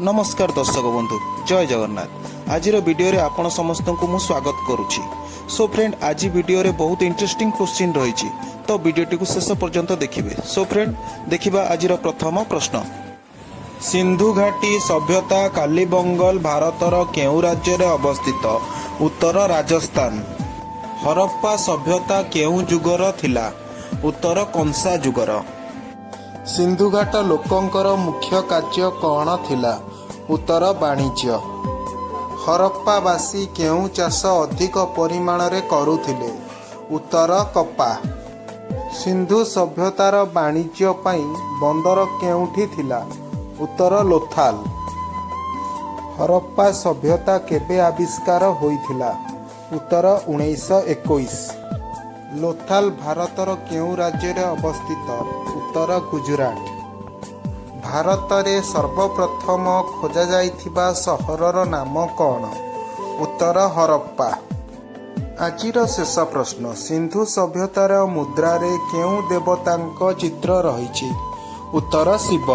ନମସ୍କାର ଦର୍ଶକ ବନ୍ଧୁ, ଜୟ ଜଗନ୍ନାଥ। ଆଜିର ଭିଡ଼ିଓରେ ଆପଣ ସମସ୍ତଙ୍କୁ ମୁଁ ସ୍ୱାଗତ କରୁଛି। ସୋ ଫ୍ରେଣ୍ଡ, ଆଜି ଭିଡ଼ିଓରେ ବହୁତ ଇଣ୍ଟରେଷ୍ଟିଂ କ୍ୱେଶ୍ଚିନ୍ ରହିଛି, ତ ଭିଡ଼ିଓଟିକୁ ଶେଷ ପର୍ଯ୍ୟନ୍ତ ଦେଖିବେ। ସୋ ଫ୍ରେଣ୍ଡ, ଦେଖିବା ଆଜିର ପ୍ରଥମ ପ୍ରଶ୍ନ। ସିନ୍ଧୁ ଘାଟି ସଭ୍ୟତା କାଲିବଙ୍ଗଲ ଭାରତର କେଉଁ ରାଜ୍ୟରେ ଅବସ୍ଥିତ? ଉତ୍ତର ରାଜସ୍ଥାନ। ହରପ୍ପା ସଭ୍ୟତା କେଉଁ ଯୁଗର ଥିଲା? ଉତ୍ତର କଂସା ଯୁଗର। ସିନ୍ଧୁଘାଟ ଲୋକଙ୍କର ମୁଖ୍ୟ କାର୍ଯ୍ୟ କ'ଣ ଥିଲା? ଉତ୍ତର ବାଣିଜ୍ୟ। ହରପ୍ପାବାସୀ କେଉଁ ଚାଷ ଅଧିକ ପରିମାଣରେ କରୁଥିଲେ? ଉତ୍ତର କପା। ସିନ୍ଧୁ ସଭ୍ୟତାର ବାଣିଜ୍ୟ ପାଇଁ ବନ୍ଦର କେଉଁଠି ଥିଲା? ଉତ୍ତର ଲୋଥାଲ। ହରପ୍ପା ସଭ୍ୟତା କେବେ ଆବିଷ୍କାର ହୋଇଥିଲା? ଉତ୍ତର 1921। ଲୋଥାଲ ଭାରତର କେଉଁ ରାଜ୍ୟରେ ଅବସ୍ଥିତ? ଉତ୍ତର ଗୁଜୁରାଟ। ଭାରତରେ ସର୍ବପ୍ରଥମ ଖୋଜାଯାଇଥିବା ସହରର ନାମ କ'ଣ? ଉତ୍ତର ହରପ୍ପା। ଆଜିର ଶେଷ ପ୍ରଶ୍ନ, ସିନ୍ଧୁ ସଭ୍ୟତାର ମୁଦ୍ରାରେ କେଉଁ ଦେବତାଙ୍କ ଚିତ୍ର ରହିଛି? ଉତ୍ତର ଶିବ।